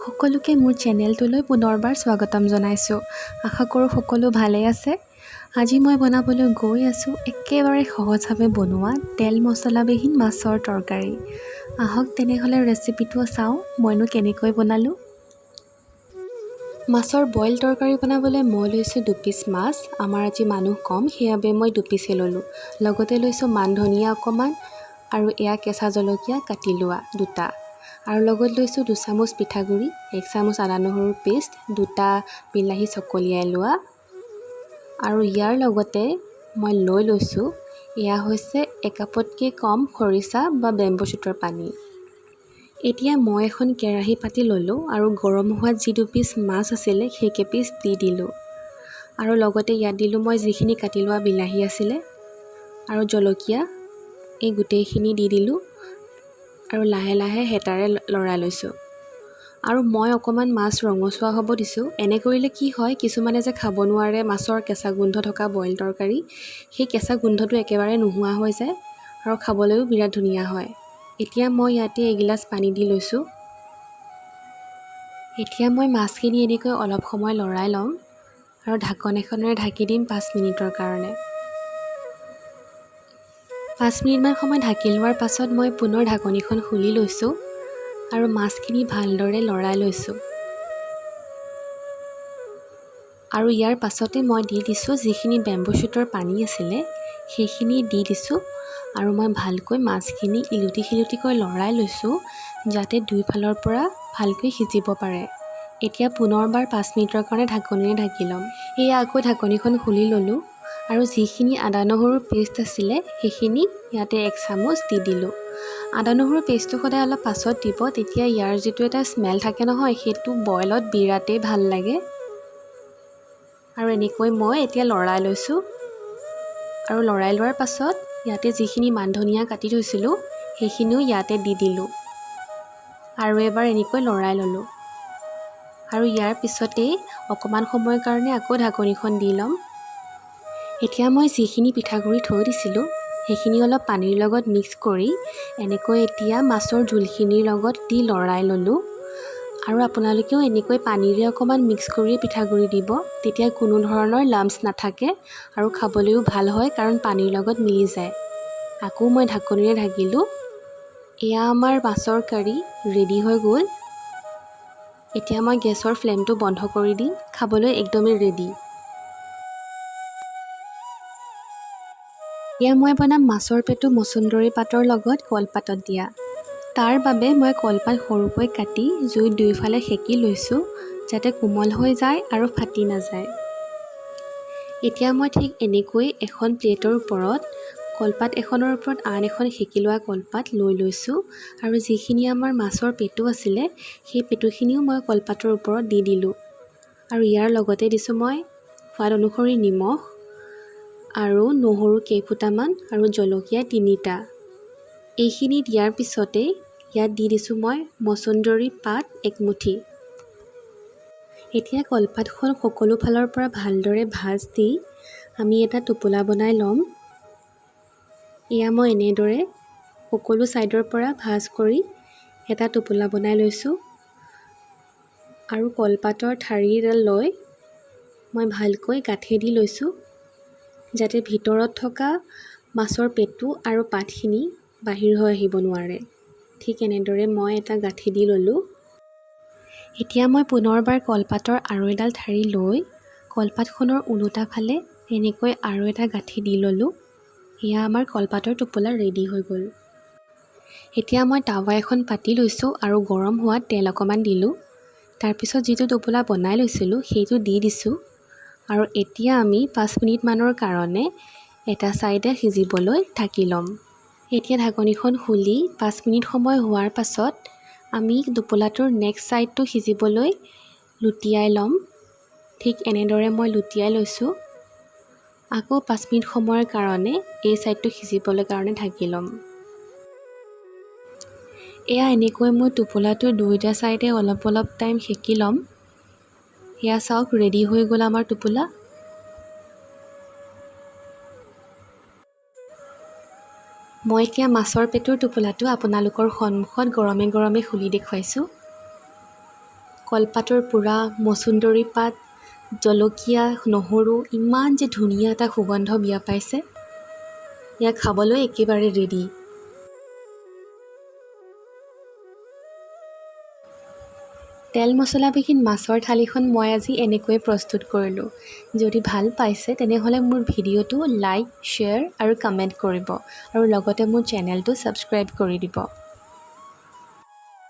সকলোকে মোৰ চেনেলটোলৈ পুনৰবাৰ স্বাগতম জনাইছোঁ। আশা কৰোঁ সকলো ভালেই আছে। আজি মই বনাবলৈ গৈ আছোঁ একেবাৰে সহজভাৱে বনোৱা তেল মছলাবিহীন মাছৰ তৰকাৰী। আহক তেনেহ'লে ৰেচিপিটো চাওঁ মইনো কেনেকৈ বনালোঁ। মাছৰ বইল তৰকাৰী বনাবলৈ মই লৈছোঁ দুপিচ মাছ। আমাৰ আজি মানুহ কম, সেইবাবে মই দুপিচেই ল'লোঁ। লগতে লৈছোঁ মান ধনিয়া অকণমান আৰু এয়া কেঁচা জলকীয়া কাটি লোৱা দুটা, আৰু লগত লৈছোঁ দুচামুচ পিঠাগুড়ি, এক চামুচ আদা নহৰুৰ পেষ্ট, দুটা বিলাহী চকলিয়াই লোৱা, আৰু ইয়াৰ লগতে মই লৈ লৈছোঁ এয়া হৈছে একাপতকৈ কম খৰিচা বা বেম্বু শ্বুটৰ পানী। এতিয়া মই এখন কেৰাহী পাতি ল'লোঁ আৰু গৰম হোৱাত যি দুপিচ মাছ আছিলে সেইকেইপিচ দি দিলোঁ, আৰু লগতে ইয়াত দিলোঁ মই যিখিনি কাটি লোৱা বিলাহী আছিলে আৰু জলকীয়া, এই গোটেইখিনি দি দিলোঁ আৰু লাহে লাহে হেতাৰে লৰাই লৈছোঁ। আৰু মই অকণমান মাছ ৰঙচুৱা হ'ব দিছোঁ। এনে কৰিলে কি হয়, কিছুমানে যে খাব নোৱাৰে মাছৰ কেঁচা গোন্ধ থকা বইল তৰকাৰী, সেই কেঁচা গোন্ধটো একেবাৰে নোহোৱা হৈ যায় আৰু খাবলৈও বিৰাট ধুনীয়া হয়। এতিয়া মই ইয়াতে এগিলাচ পানী দি লৈছোঁ। এতিয়া মই মাছখিনি এনেকৈ অলপ সময় লৰাই ল'ম আৰু ঢাকন এখনেৰে ঢাকি দিম 5 মিনিটৰ কাৰণে। 5 মিনিটমান সময় ঢাকি লোৱাৰ পাছত মই পুনৰ ঢাকনিখন খুলি লৈছোঁ আৰু মাছখিনি ভালদৰে লৰাই লৈছোঁ। আৰু ইয়াৰ পাছতে মই দি দিছোঁ যিখিনি বেম্বু শ্বুটৰ পানী আছিলে সেইখিনি দি দিছোঁ আৰু মই ভালকৈ মাছখিনি ইলুটি সিলুটিকৈ লৰাই লৈছোঁ যাতে দুইফালৰ পৰা ভালকৈ সিজিব পাৰে। এতিয়া পুনৰবাৰ 5 মিনিটৰ কাৰণে ঢাকনিৰে ঢাকি ল'ম। এয়া আকৌ ঢাকনিখন খুলি ল'লোঁ আৰু যিখিনি আদা নহৰুৰ পেষ্ট আছিলে সেইখিনি ইয়াতে এক চামুচ দি দিলোঁ। আদা নহৰুৰ পেষ্টটো সদায় অলপ পাছত দিব, তেতিয়া ইয়াৰ যিটো এটা স্মেল থাকে নহয় সেইটো বইলত বিৰাটেই ভাল লাগে। আৰু এনেকৈ মই এতিয়া লৰাই লৈছোঁ আৰু লৰাই লোৱাৰ পাছত ইয়াতে যিখিনি মান ধনিয়া কাটি থৈছিলোঁ সেইখিনিও ইয়াতে দি দিলোঁ আৰু এবাৰ এনেকৈ লৰাই ল'লোঁ। আৰু ইয়াৰ পিছতেই অকণমান সময়ৰ কাৰণে আকৌ ঢাকনিখন দি ল'ম। এতিয়া মই যিখিনি পিঠাগুড়ি থৈ দিছিলোঁ সেইখিনি অলপ পানীৰ লগত মিক্স কৰি এনেকৈ এতিয়া মাছৰ জোলখিনিৰ লগত দি লৰাই ল'লোঁ। আৰু আপোনালোকেও এনেকৈ পানীৰে অকণমান মিক্স কৰিয়ে পিঠাগুড়ি দিব, তেতিয়া কোনো ধৰণৰ লাম্পছ নাথাকে আৰু খাবলৈও ভাল হয়, কাৰণ পানীৰ লগত মিলি যায়। আকৌ মই ঢাকনিৰে ঢাকিলোঁ। এয়া আমাৰ মাছৰ কাৰী ৰেডি হৈ গ'ল। এতিয়া মই গেছৰ ফ্লেমটো বন্ধ কৰি দিম। খাবলৈ একদমেই ৰেডি। এয়া মই বনাম মাছৰ পেটু মচুন্দৰী পাতৰ লগত কলপাতত দিয়া। তাৰ বাবে মই কলপাত সৰুকৈ কাটি জুইত দুয়োফালে সেকি লৈছোঁ যাতে কোমল হৈ যায় আৰু ফাটি নাযায়। এতিয়া মই ঠিক এনেকৈ এখন প্লেটৰ ওপৰত কলপাত এখনৰ ওপৰত আন এখন সেকি লোৱা কলপাত লৈ লৈছোঁ আৰু যিখিনি আমাৰ মাছৰ পেটু আছিলে সেই পেটুখিনিও মই কলপাতৰ ওপৰত দি দিলোঁ। আৰু ইয়াৰ লগতে দিছোঁ মই সোৱাদ অনুসৰি নিমখ আৰু নহৰু কেইফুটামান আৰু জলকীয়া 3টা। এইখিনি দিয়াৰ পিছতেই ইয়াত দি দিছোঁ মই মচুন্দৰী পাত একমুঠি। এতিয়া কলপাতখন সকলো ফালৰ পৰা ভালদৰে ভাঁজ দি আমি এটা টোপোলা বনাই ল'ম। এয়া মই এনেদৰে সকলো ছাইডৰ পৰা ভাঁজ কৰি এটা টোপোলা বনাই লৈছোঁ। আৰু কলপাতৰ ঠাৰি এডাল লৈ মই ভালকৈ গাঁঠি দি লৈছোঁ যাতে ভিতৰত থকা মাছৰ পেটু আৰু পাতখিনি বাহিৰ হৈ আহিব নোৱাৰে। ঠিক এনেদৰে মই এটা গাঁঠি দি ল'লোঁ। এতিয়া মই পুনৰবাৰ কলপাতৰ আৰু এডাল ঠাৰি লৈ কলপাতখনৰ ওলোটা ফালে এনেকৈ আৰু এটা গাঁঠি দি ল'লোঁ। এয়া আমাৰ কলপাতৰ টোপোলা ৰেডি হৈ গ'ল। এতিয়া মই টাৱা এখন পাতি লৈছোঁ আৰু গৰম হোৱাত তেল অকণমান দিলোঁ। তাৰপিছত যিটো টোপোলা বনাই লৈছিলোঁ সেইটো দি দিছোঁ। আৰু এতিয়া আমি 5 মিনিটমানৰ কাৰণে এটা ছাইডে সিজিবলৈ ঢাকি ল'ম। এতিয়া ঢাকনিখন খুলি 5 মিনিট সময় হোৱাৰ পাছত আমি টোপোলাটোৰ নেক্সট ছাইডটো সিজিবলৈ লুটিয়াই ল'ম। ঠিক এনেদৰে মই লুটিয়াই লৈছোঁ। আকৌ 5 মিনিট সময়ৰ কাৰণে এই ছাইডটো সিজিবলৈ কাৰণে ঢাকি ল'ম। এয়া এনেকৈ মই টোপোলাটোৰ দুয়োটা ছাইডে অলপ অলপ টাইম সেকি ল'ম। এয়া চাওক ৰেডি হৈ গ'ল আমাৰ টোপোলা। মই এতিয়া মাছৰ পেটুৰ টোপোলাটো আপোনালোকৰ সন্মুখত গৰমে গৰমে খুলি দেখুৱাইছোঁ। কলপাতৰ পোৰা, মচুন্দৰী পাত, জলকীয়া, নহৰু, ইমান যে ধুনীয়া এটা সুগন্ধ বিয়পাইছে। এয়া খাবলৈ একেবাৰে ৰেডি। তেল মছলাবিহীন মাছৰ থালিখন মই আজি এনেকৈয়ে প্ৰস্তুত কৰিলোঁ। যদি ভাল পাইছে, তেনেহ'লে মোৰ ভিডিঅ'টো লাইক, শ্বেয়াৰ আৰু কমেণ্ট কৰিব আৰু লগতে মোৰ চেনেলটো ছাবস্ক্ৰাইব কৰি দিব।